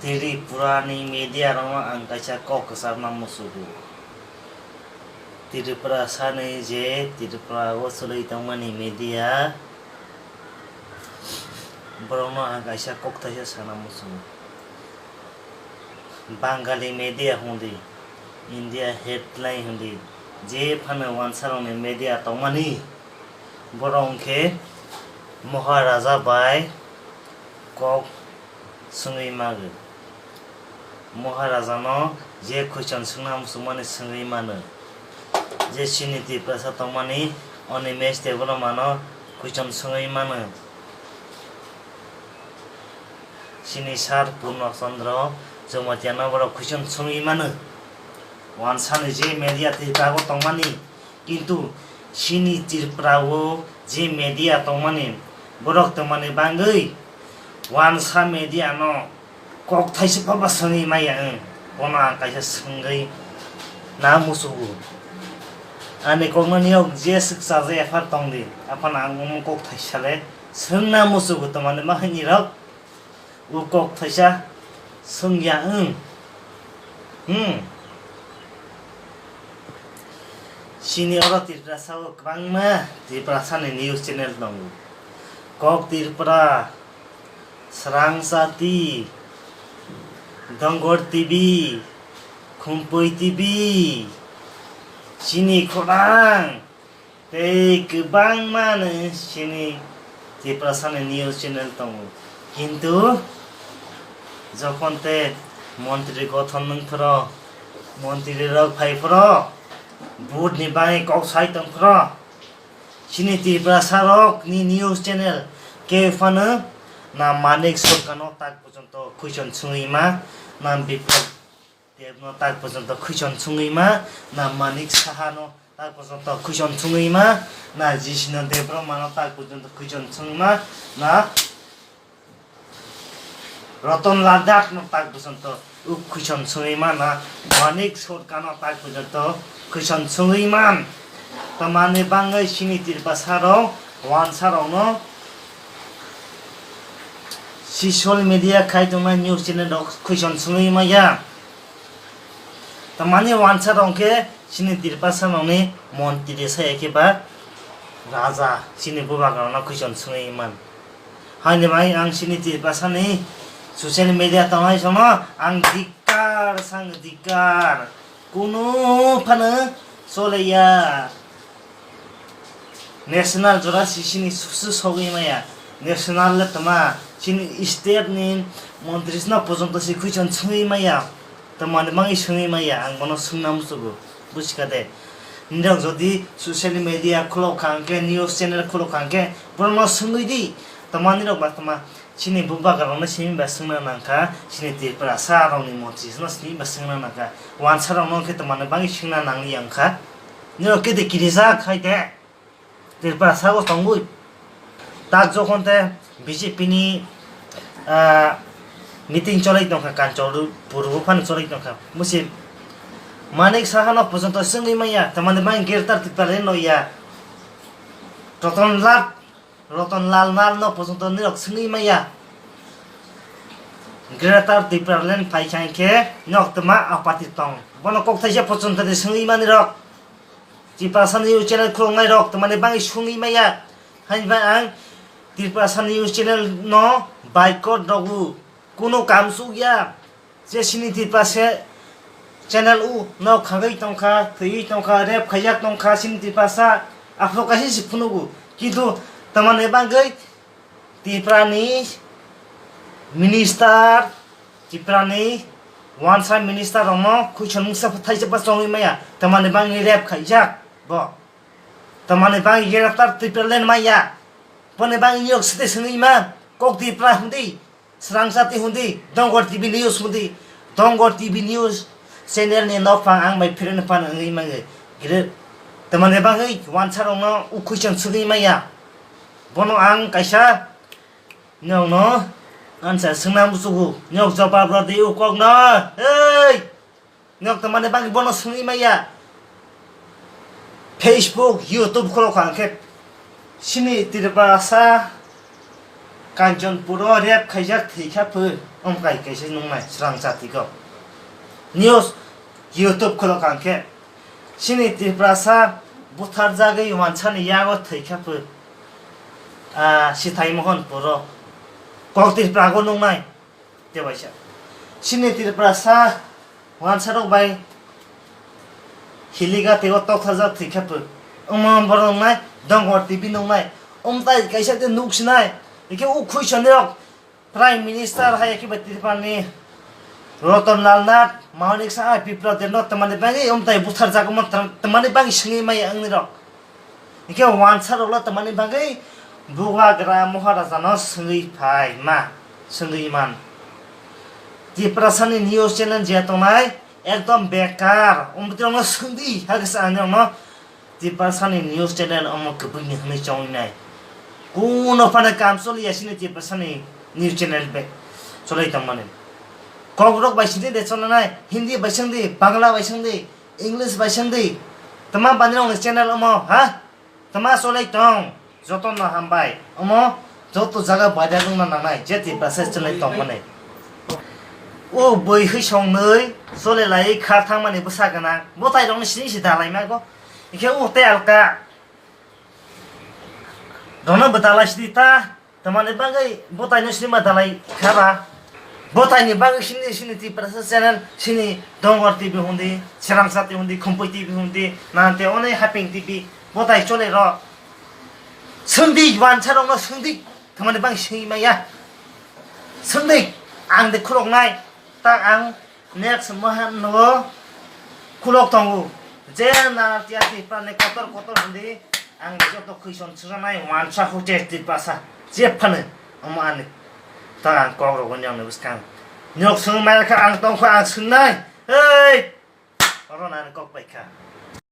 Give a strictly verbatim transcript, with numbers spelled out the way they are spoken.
Tripura ni media rokno ang kaisa kok kwchapna muchugo. Tripura sani je Tripura o chwlwi tongmani media, borokno ang kaisa kok thaisa sana muchugo. Bangali media hwnwi, India headline hwnwi, je phano wansarokni media tongmani, borok hwnkhe Maharaja bai kok swngwi mago. Maharajano je question swngna muchungmani swngwi mano. Je chini Tiprasa tongmani Animesh Debbarmano question swngwi mano. Chini sir Purno Chandra Jamatia no borok question swngwi mano. Wansani je media Tripura o tongmani, kintu chini Tripura o je media tongmani, borok tongmani bangwi wansa media no kok thaisa phano swngwi maya wng, bono ang kaisa swngwi na muchugo. Ani kokno niyok je swkcha je F I R tongdi, aphano ang omo kok thaisa le swngna muchugo, tongmani ma hwnwi rok o kok thaisa swngya wng. Hmm. Chini oro Tiprasa o kwbangma Tiprasa ni news channel tongo. Kok Tripura, Srang Chati, Dongor T V, Khumpui T V, chini khorang tei kwbangma ni chini Tiprasa ni news channel tongo. Kintu jokhon te montri gothon nwng phoro, montri rok phai phoro, vote ni bagwi kok sai tong phoro, chini Tiprasa rok ni news channel khe phano na Manik Sorkar no tak porjonto question swngwi ma, na Biplab Deb no tak porjonto question swngwi ma, na Manik Saha no tak porjonto question swngwi ma, na Jisino Debbarma no tak porjonto question swngwi ma, na Ratan Lal Das no tak porjonto o question swngwi ma, na Manik Sorkar no tak porjonto question swngwi ma. Tamani bangwi chini Tiprasa rok wansa rok no social media khai tongnai news channel rok question swngwi maya. Tamani wansa rok khe chini Tiprasa rokni montri saya khe ba raja chini bubagra rokno question swngwi man. Haini bai ang chini Tiprasa ni social media tongnai sono ang dik Dik kar, sang dik kar. Kunu phano chole ya. National jora si chini susu sogwi maya. National le tama chini state ni montri no porjonto si question swngwi maya. Tamani bangwi swngwi maya, ang bono swngna muchugo. Buchika de. Nirok jodi social media khulok kha hwnkhe, news channel khulok kha hwnkhe, borokno swngwi di. Tamani rok ba tama Chini bubagra rokno simi ba swngna nangkha, chini Tiprasa rokni montri no simi ba swngna nangkha. Wansa rokno khe tongmani bagwi swngna nangya wngkha. Nirok kede kirijak hai de. Tiprasa o tongwi. Tak jokhon te B J P ni, ah, meeting cholai tongkha, Kanchanpur o phano cholai tongkha. Musi Manik Saha no porjonto swngwi manya, tongmani bagwi Greater Tipraland no ya. Ratan Lal Ratan Lal Nal no porjonto nirok swngwi maya. Greater Tipraland phai kha hinkhe nok tma apati tong. Bono kok thaisa porjonto de swngwi mani rok. Tiprasa news channel khuloknai rok tmani bangwi swngwi maya. Haini bai ang Tiprasa news channel no boycott rogo. Kuno kam suk ya. Je chini Tiprasa channel o nok khagwi tongkha, thwiwi tongkha, rape khaijak tongkha chini Tiprasa, aphuru kaisa se phunugo. Kintu tamani bagwi Tiprani minister, Tiprani wansa minister rokno khuichon mungsa thaisa ba chongwi maya, tamani bagwi rape khaijak bo. Tamani bagwi graftar Tipraland maya, boni bagwi yok site swngwi ma, kok Tipra hwndi. Srangchati hwndi, Dongor T V News hwndi, Dongor T V News channel ni nokphang ang bai phirino phano wngwi mangwi. Gre-, tamani bagwi wansa rokno ukhwi chwng swngwi maya. Bono ang kaisa nokno ansa swngna muchugo. Nok jobab rw di o kokno. Hei! Nok tongmani bagwi bono swngwi maya. Facebook, YouTube khulokha hwnkhe chini Tiprasa Kanchanpuro rape khaijak thwikha pho. Omkai kaisa nungnai srang chati kok. News YouTube khulok ang khe. Chini Tiprasa butharjagwi wansani yago thwi kha phu. Ah, Sithai Mohon puro. Kok Tiprago nungnai. Tebaisa. Chini Tiprasa wansarok bai hiliga teibo tokthajak thwi kha phu. Omo borok nungnai, Dongor T V nungnai. Omtai kaisa de nuk sinai. Ikhe u khwi sonirok Prime Minister hai khe bai Tripurani Ratan Lal Nath, Mahonik Saha, Biplab Deb no twmani bagwi omtai butharjak omo twmani bagwi swngwi maya wngnirok. Hingkhe wansarokno twmani bagwi bubagra Maharajano swngwi phai ma, swngwi man. Tiprasani news channel je tongnai ekdom bekar, omtwirokno swngdi, hakhe sa ani rokno Tiprasani news channel omo kwbwini hwnwi chongnai. Kuno phano kam choliya sini Tiprasani news channel be cholai tongmani. Kokrok bai sini de cholanai, Hindi bai sengdi, Bangla bai sengdi, English bai sengdi. Tama bani rokni channel omo, ha? Tama cholai tong, jotono hambai. Omo joto jaga baida wngna nangnai, je Tiprasa cholai tongmani. O bui hwi songnwi chole lai kha thangmani bwsa gwnang. Bwtai rokni sini si dalai mago. Ikhe o tei alka. Dono bwdalai sidi ta. Tamani bagwi bwtai no sini ma dalai kha ba. Bwtai ni bagwi sini sini Tiprasa channel sini Dongor T V hundi, Srangsa T V hundi, Khumpui T V hundi, nante one Haping T V. Bwtai chole ro. Swngdi wansa rokno swngdi. Tamani bagwi swngwi maya. Swngdi. Ang de khulok nai. Ta ang Next mahan no khulok tongo. Je na tiya ti pa ne kotor kotor hindi. Ang joto khison sujanai wansa hoche ti pasa. Je phane. Omo ani. Ta ang kok rogo nyang ne bwskang. Nyok sung mai kha ang tong kha ang sungnai. Hey! Oro na kok pai kha.